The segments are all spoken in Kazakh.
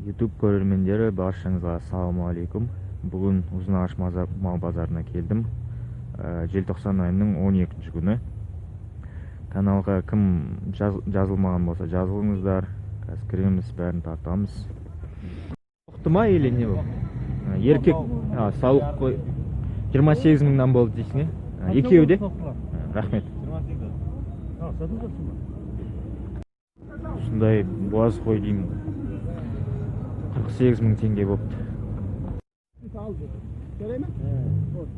YouTube көрермендері, баршаңызға ассалаумағалейкум. Бүгін Ұзынағаш мал базарына келдім. Желтоқсан айының 12 күні. Каналға кім жазылмаған болса, жазылыңыздар. Қазір кіреміз, бәрін тартамыз. Тоқты ма или не бұл? Еркек, сауық қой. 28 мыңнан болды дейсің, е? Екеуі де? Рахмет. Осындай буаз қой деймін. 48 мың теңге болыпты. Жарай ма? Вот.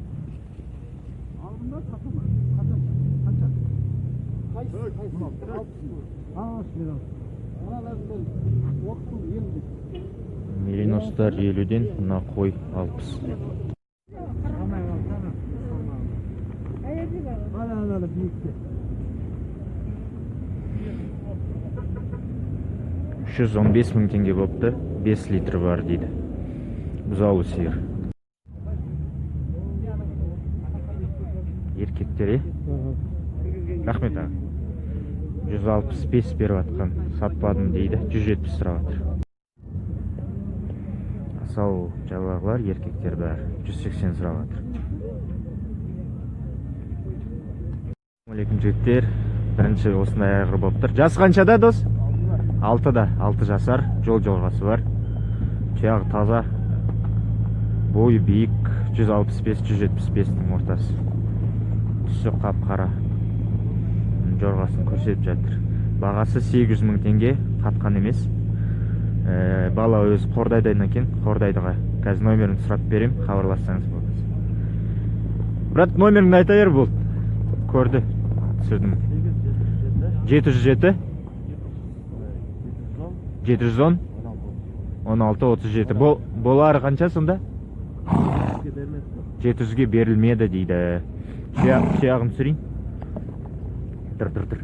Алдында сатылма. Қашан? Қанша? Қайсысы? Қайсысы? 60 мың. Мыналардың 30 мың, 50. Мериностар 50-ден, мына қой 60. Ана, ана, биікте. 315 мың теңге болыпты. 5 литр бар дейді. Бұзаулы сиыр. Еркектер, е? Рахмет, аға. 165 беріп жатқан, сатпадым дейді, 170 сұрап жатыр. Асау жалағылар, еркектер бәрі 180 сұрап жатыр. Алейкум, жігіттер. Бірінші осындай айғыр болып тұр. Жасы қаншада, дос? 6-да, 6 жасар, жол жорғасы бар. Тұяғы таза. Бойы биік, 165-175-тің ортасы. Түсі қап-қара. Жорғасын көрсетіп жатыр. Бағасы 800 мың теңге, қатқан емес. Бала өзі Қордайдан екен, Қордайдыға. Қазір номерін сұрап берем, хабарлассаңыз болады. Брат, номеріңді айта бер, болды. Көрді, түсірдім. 707 710 16 37. Болары қанша сонда? 700-ге берілмеді дейді. Тұяғын түсірейін. Тұр, тұр, тұр.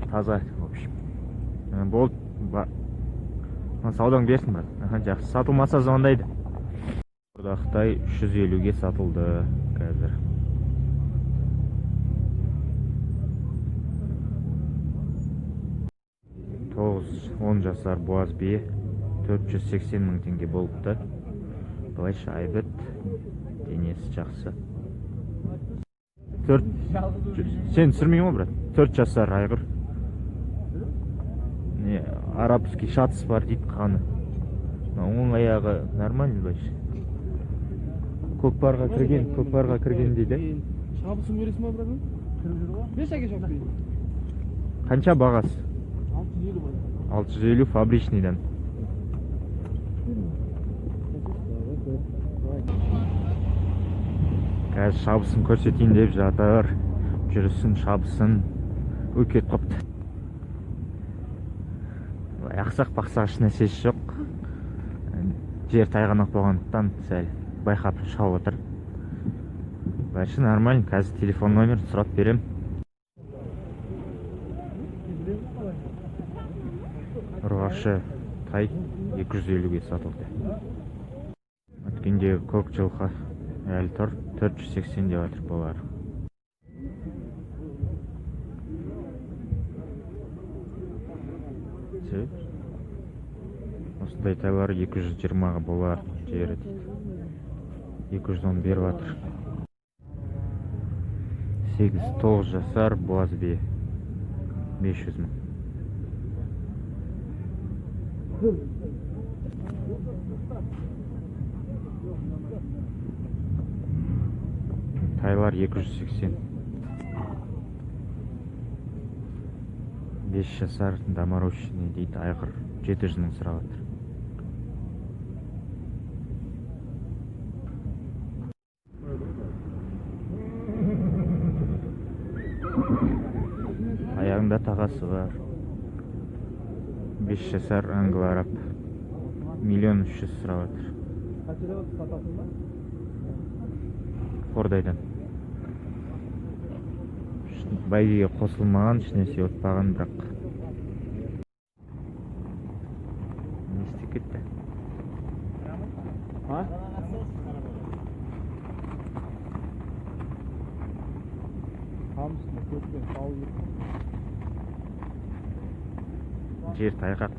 Таза, в общем. Болды. Саудаң берсін, брат. Аха, жақсы. Сатылмаса, звондайды. Орда Қытай 350-ге сатылды қазір. 9-10 жасар буаз бие 480 мың теңге болыпты. Былайша айбат, денесі жақсы. Төрт, сен түсірмеймін ғой, брат. 4 жасар айғыр. Не, арабский шатыс бар дейді қаны. Мына оң аяғы нормальный былайша. Көкпарға кірген, көкпарға кірген дейді. Шабысын көресің ба, братан? Кіріп жүр ғой. Бес әке шауып берейін. Қанша бағасы? 650, брат. 650 фабричныйдан. Қазір шабысын көрсетейін деп жатыр. Жүрісін, шабысын. Ой, кетіп қалыпты. Былай ақсақ бақсақ еш нәрсесі жоқ. Жер тайғанақ болғандықтан сәл байқап шауып отыр. Вообще нормально. Қазір телефон номерін сұрап берем. Ұрғашы тай 250-ге сатылды. Өткенде көк жылқы әлі тұр, 480 деп жатыр болар. Всё. Осындай тайлар 220-ға болар жері дейді. 210 беріп жатыр. 8-9 жасар буаз бие 500 мың. Тайлар 280. 5 жасар доморощенный дейді айғыр 700 мың сұрап жатыр. Аяғында тағасы бар. 5 жасар англо араб 1 300 000 сұрап жатыр. Қаншада сатасың ба? Қордайдан. Бәйгеге қосылмаған, ешнәрсе ұтпаған, бірақ. Не істеп кетті? А? Қамысына көппен салып. Жер тайғақ.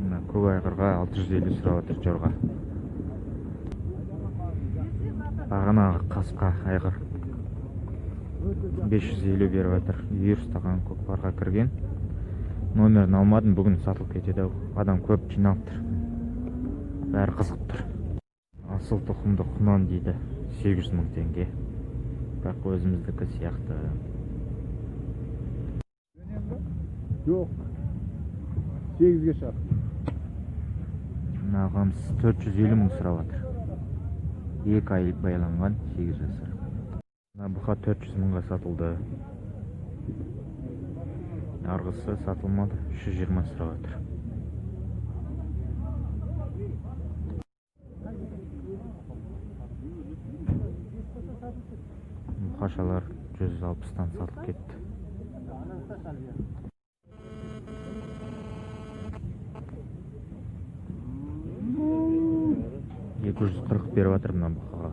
Мына көк айғырға 650 сұрап жатыр жорға. Бағанағы қасқа айғыр 550 беріп жатыр. Үйір ұстаған, көкпарға кірген. Номерін алмадым, бүгін сатылып кетеді ау. Адам көп жиналып тұр. Бәрі қызығып тұр. Асыл тұқымды құнан дейді, 800 мың теңге. Бірақ өзіміздікі сияқты. Жоқ. 8-ге шығар. Мына ағамыз 450 мың сұрап жатыр. 2 ай байланған, 8 жасар. Мына бұқа 400 мыңға сатылды. Арғысы сатылмады, 320 сұрап жатыр. Бұқашалар 160-тан сатылып кетті. 240 беріп жатыр мына бұқаға.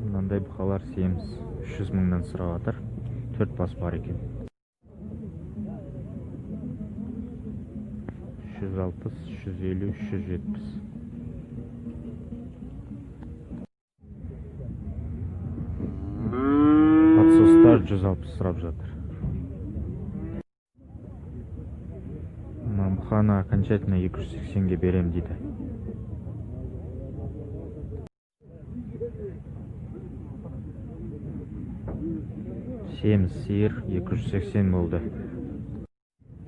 Мынандай бұқалар семіз, 300 мыңнан сұрап жатыр. Төрт бас бар екен. 360, 350, 370. Подсостар 160 сұрап жатыр. Мына бұқаны окончательно 280-ге берем дейді. Семіз сиыр 280 болды.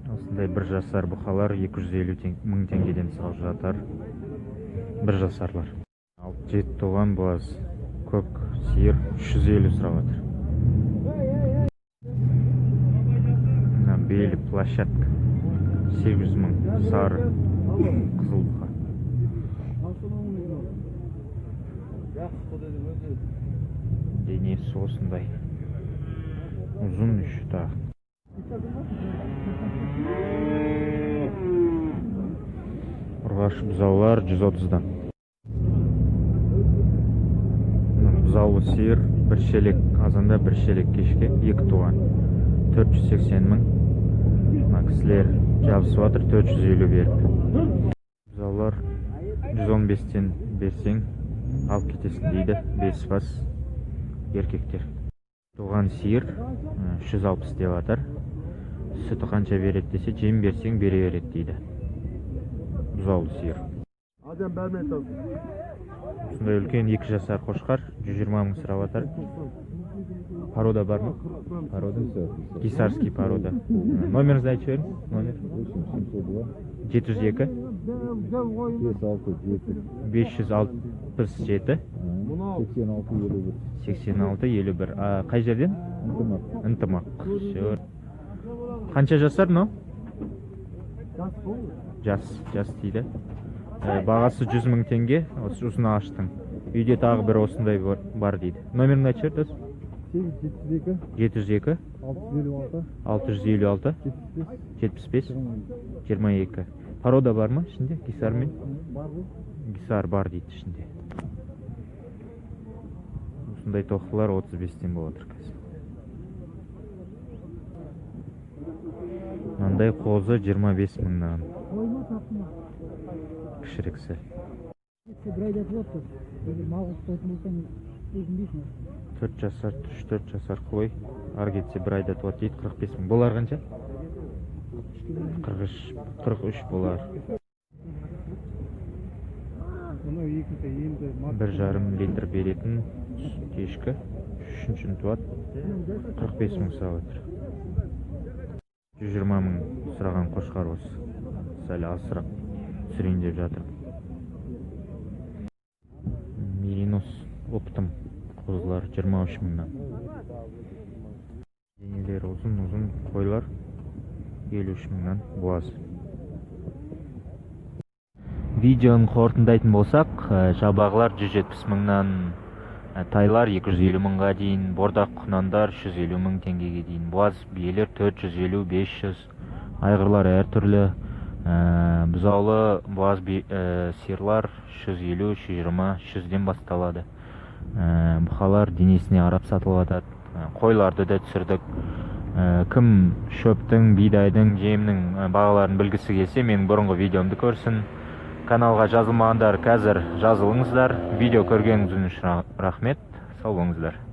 Осындай бір жасар бұқалар 250 мың теңгеден салып жатыр. Бір жасарлар. Алты жеті туған буаз көк сиыр 350 сұрап жатыр. Мына белый площадка 800 мың, сары қызыл бұқа. Жақсы, құдайдың өзі. Денесі осындай. Ұзын үші тағы. Ұрғашы бұзаулар 130-дан. Мына бұзаулы сиыр бір шелек азанда, бір шелек кешке, екі туған. 480 мың. Мына кісілер жабысып жатыр 450 беріп. Бұзаулар 115-тен берсең алып кетесің дейді. Бес бас еркектер. Туған сиыр 360 деп жатыр. Сүті қанша береді десе, жем берсең бере береді дейді. Бұзаулы сиыр. Адам бәрімен айтады. Осындай үлкен 2 жасар қошқар 120 мың сұрап жатыр. Порода бар ма? Порода? Гисарский порода. Номеріңізді айтып жіберіңіз. Номер. 702 702 567 567 86 51. 86 51. А, қай жерден? Ынтымақ. Ынтымақ. Всё. Қанша жасар мынау? Жас, жас дейді. Бағасы 100 мың теңге, осы ұзын ағаштың. Үйде тағы бір осындай бар дейді. Номеріңді айтып жібер, дос. 8 72 702 656 656 75 75 22. Порода бар ма ішінде? Гисар мен? Бар ғой. Гисар бар дейді ішінде. Осындай тоқтылар 35-тен болып жатыр қазір. Мынандай қозы 25 мыңнан. Кішірек сәл. Бір айда туады. Егер мал ұстайтын болсаң, өкінбейсің. 4 жасар, 3-4 жасар қой. Ары кетсе бір айда туады дейді, 45 мың. Болар қанша? 43, 43 болар. Мынау екінші енді. 1,5 литр беретін сүт ешкі. Үшіншіні туады. 45 мың сұрап отыр. 120 мың сұраған қошқар осы. Сәл азырақ түсірейін деп жатыр. Меринос оптом қозылар 23 мыңнан. Денелері ұзын ұзын қойлар 53 мыңнан, буаз. Видеоны қорытындайтын болсақ, жабағылар 170 мыңнан. Тайлар 250 мыңға дейін, бордақ құнандар 350 мың теңгеге дейін, буаз биелер 450, 500, айғырлар әртүрлі, бұзаулы буаз сиырлар 350, 320, 100-ден басталады. Бұқалар денесіне қарап сатылып жатады. Қойларды да түсірдік. Кім шөптің, бидайдың, жемнің бағаларын білгісі келсе, менің бұрынғы видеомды көрсін. Каналға жазылмағандар, қазір жазылыңыздар. Видео көргеніңіз үшін рахмет. Сау болыңыздар.